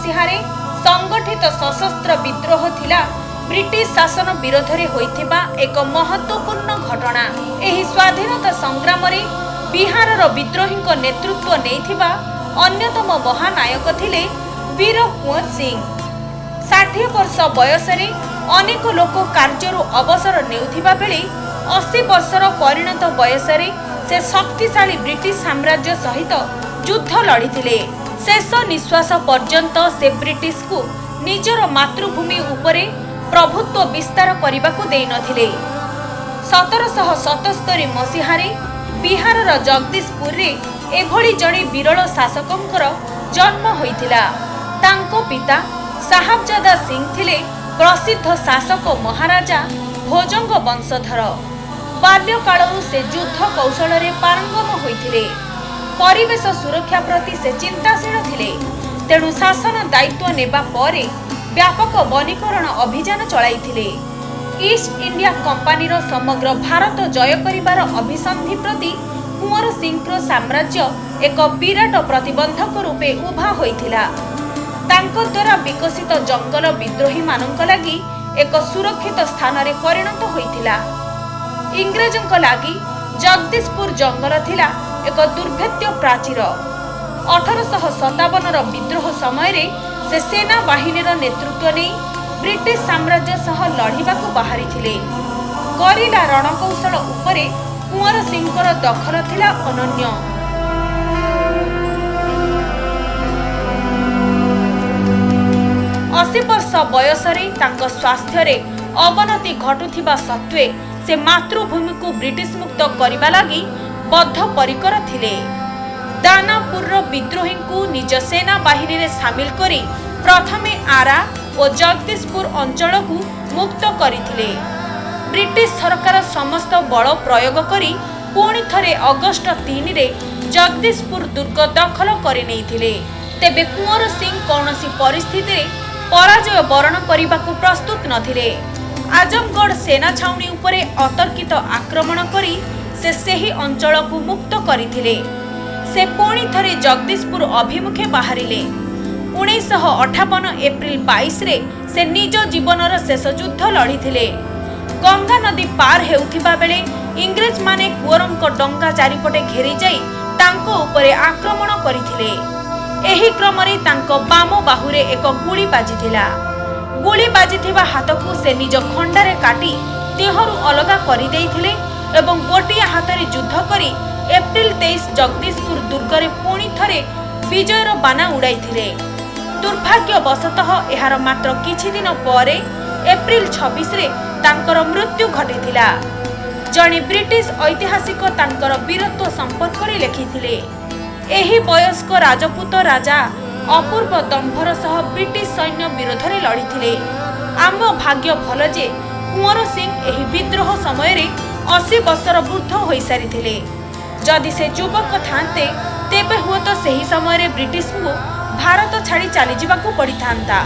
ମସିହାରେ ସଂଗଠିତ ସଶସ୍ତ୍ର ବିଦ୍ରୋହ ଥିଲା ବ୍ରିଟିଶ ଶାସନ ବିରୋଧରେ ହୋଇଥିବା ଏକ ମହତ୍ତ୍ୱପୂର୍ଣ୍ଣ ଘଟଣା। ଏହି ସ୍ୱାଧୀନତା ସଂଗ୍ରାମରେ ବିହାରର ବିଦ୍ରୋହୀଙ୍କ ନେତୃତ୍ୱ ନେଇଥିବା ଅନ୍ୟତମ ମହାନାୟକ ଥିଲେ ବୀର କୁଁୱର ସିଂ। 60 ବର୍ଷ ବୟସରେ ଅନେକ ଲୋକ କାର୍ଯ୍ୟରୁ ଅବସର ନେଉଥିବା ବେଳେ 80 ବର୍ଷର ପରିଣତ ବୟସରେ ସେ ଶକ୍ତିଶାଳୀ ବ୍ରିଟିଶ ସାମ୍ରାଜ୍ୟ ସହିତ ଯୁଦ୍ଧ ଲଢ଼ିଥିଲେ। ଶେଷ ନିଶ୍ୱାସ ପର୍ଯ୍ୟନ୍ତ ସେ ବ୍ରିଟିଶକୁ ନିଜର ମାତୃଭୂମି ଉପରେ ପ୍ରଭୁତ୍ୱ ବିସ୍ତାର କରିବାକୁ ଦେଇନଥିଲେ। 1777 ମସିହାରେ ବିହାରର ଜଗଦୀଶପୁରରେ ଏଭଳି ଜଣେ ବିରଳ ଶାସକଙ୍କର ଜନ୍ମ ହୋଇଥିଲା। ତାଙ୍କ ପିତା ସାହାବଜାଦା ସିଂ ଥିଲେ ପ୍ରସିଦ୍ଧ ଶାସକ ମହାରାଜା ଭୋଜଙ୍କ ବଂଶଧର। ବାଲ୍ୟକାଳରୁ ସେ ଯୁଦ୍ଧ କୌଶଳରେ ପାରଙ୍ଗମ ହୋଇଥିଲେ। ପରିବେଶ ସୁରକ୍ଷା ପ୍ରତି ସେ ଚିନ୍ତାଶୀଳ ଥିଲେ। ତେଣୁ ଶାସନ ଦାୟିତ୍ୱ ନେବା ପରେ ବ୍ୟାପକ ବନୀକରଣ ଅଭିଯାନ ଚଳାଇଥିଲେ। ଇଷ୍ଟ ଇଣ୍ଡିଆ କମ୍ପାନୀର ସମଗ୍ର ଭାରତ ଜୟ କରିବାର ଅଭିସନ୍ଧି ପ୍ରତି କୁଁୱର ସିଂଙ୍କ ସାମ୍ରାଜ୍ୟ ଏକ ବିରାଟ ପ୍ରତିବନ୍ଧକ ରୂପେ ଉଭା ହୋଇଥିଲା। ତାଙ୍କ ଦ୍ୱାରା ବିକଶିତ ଜଙ୍ଗଲ ବିଦ୍ରୋହୀମାନଙ୍କ ଲାଗି ଏକ ସୁରକ୍ଷିତ ସ୍ଥାନରେ ପରିଣତ ହୋଇଥିଲା। ଇଂରେଜଙ୍କ ଲାଗି ଜଗଦୀଶପୁର ଜଙ୍ଗଲ ଥିଲା ଏକ ଦୁର୍ଭେଦ୍ୟ ପ୍ରାଚୀର। 1857ର ବିଦ୍ରୋହ ସମୟରେ ସେ ସେନାବାହିନୀର ନେତୃତ୍ୱ ନେଇ ବ୍ରିଟିଶ ସାମ୍ରାଜ୍ୟ ସହ ଲଢ଼ିବାକୁ ବାହାରିଥିଲେ। ଗରିଲା ରଣକୌଶଳ ଉପରେ କୁଁୱର ସିଂଙ୍କର ଦଖଲ ଥିଲା ଅନନ୍ୟ। 80 ବର୍ଷ ବୟସରେ ତାଙ୍କ ସ୍ୱାସ୍ଥ୍ୟରେ ଅବନତି ଘଟୁଥିବା ସତ୍ତ୍ୱେ ସେ ମାତୃଭୂମିକୁ ବ୍ରିଟିଶ ମୁକ୍ତ କରିବା ଲାଗି ବଦ୍ଧପରିକର ଥିଲେ। ଦାନାପୁରର ବିଦ୍ରୋହୀଙ୍କୁ ନିଜ ସେନାବାହିନୀରେ ସାମିଲ କରି ପ୍ରଥମେ ଆରା ଓ ଜଗଦୀଶପୁର ଅଞ୍ଚଳକୁ ମୁକ୍ତ କରିଥିଲେ। ବ୍ରିଟିଶ ସରକାର ସମସ୍ତ ବଳ ପ୍ରୟୋଗ କରି ପୁଣି ଥରେ ଅଗଷ୍ଟ 3ରେ ଜଗଦୀଶପୁର ଦୁର୍ଗ ଦଖଲ କରିନେଇଥିଲେ। ତେବେ କୁଁୱର ସିଂ କୌଣସି ପରିସ୍ଥିତିରେ ପରାଜୟ ବରଣ କରିବାକୁ ପ୍ରସ୍ତୁତ ନଥିଲେ। ଆଜମଗଡ଼ ସେନା ଛାଉଣି ଉପରେ ଅତର୍କିତ ଆକ୍ରମଣ କରି ସେ ସେହି ଅଞ୍ଚଳକୁ ମୁକ୍ତ କରିଥିଲେ। ସେ ପୁଣି ଥରେ ଜଗଦୀଶପୁର ଅଭିମୁଖେ ବାହାରିଲେ। 1958 ଏପ୍ରିଲ 22ରେ ସେ ନିଜ ଜୀବନର ଶେଷ ଯୁଦ୍ଧ ଲଢ଼ିଥିଲେ। ଗଙ୍ଗା ନଦୀ ପାର ହେଉଥିବା ବେଳେ ଇଂରେଜମାନେ କୁଅଁରଙ୍କ ଡଙ୍ଗା ଚାରିପଟେ ଘେରିଯାଇ ତାଙ୍କ ଉପରେ ଆକ୍ରମଣ କରିଥିଲେ। ଏହି କ୍ରମରେ ତାଙ୍କ ବାମ ବାହୁରେ ଏକ ଗୁଳି ବାଜିଥିଲା। ଗୁଳି ବାଜିଥିବା ହାତକୁ ସେ ନିଜ ଖଣ୍ଡାରେ କାଟି ଦେହରୁ ଅଲଗା କରିଦେଇଥିଲେ ଏବଂ ଗୋଟିଏ ହାତରେ ଯୁଦ୍ଧ କରି ଏପ୍ରିଲ 23 ଜଗଦୀଶପୁର ଦୁର୍ଗରେ ପୁଣି ଥରେ ବିଜୟର ବାନା ଉଡ଼ାଇଥିଲେ। ଦୁର୍ଭାଗ୍ୟବଶତଃ ଏହାର ମାତ୍ର କିଛି ଦିନ ପରେ ଏପ୍ରିଲ 26ରେ ତାଙ୍କର ମୃତ୍ୟୁ ଘଟିଥିଲା। ଜଣେ ବ୍ରିଟିଶ ଐତିହାସିକ ତାଙ୍କର ବୀରତ୍ୱ ସମ୍ପର୍କରେ ଲେଖିଥିଲେ, ଏହି ବୟସ୍କ ରାଜପୁତ ରାଜା ଅପୂର୍ବ ଦମ୍ଭର ସହ ବ୍ରିଟିଶ ସୈନ୍ୟ ବିରୋଧରେ ଲଢ଼ିଥିଲେ। ଆମ ଭାଗ୍ୟ ଭଲ ଯେ କୁଁୱର ସିଂ ଏହି ବିଦ୍ରୋହ ସମୟରେ 80 ବର୍ଷର ବୃଦ୍ଧ ହୋଇସାରିଥିଲେ। ଯଦି ସେ ଯୁବକ ଥାନ୍ତେ, ତେବେ ହୁଏତ ସେହି ସମୟରେ ବ୍ରିଟିଶଙ୍କୁ ଭାରତ ଛାଡ଼ି ଚାଲିଯିବାକୁ ପଡ଼ିଥାନ୍ତା।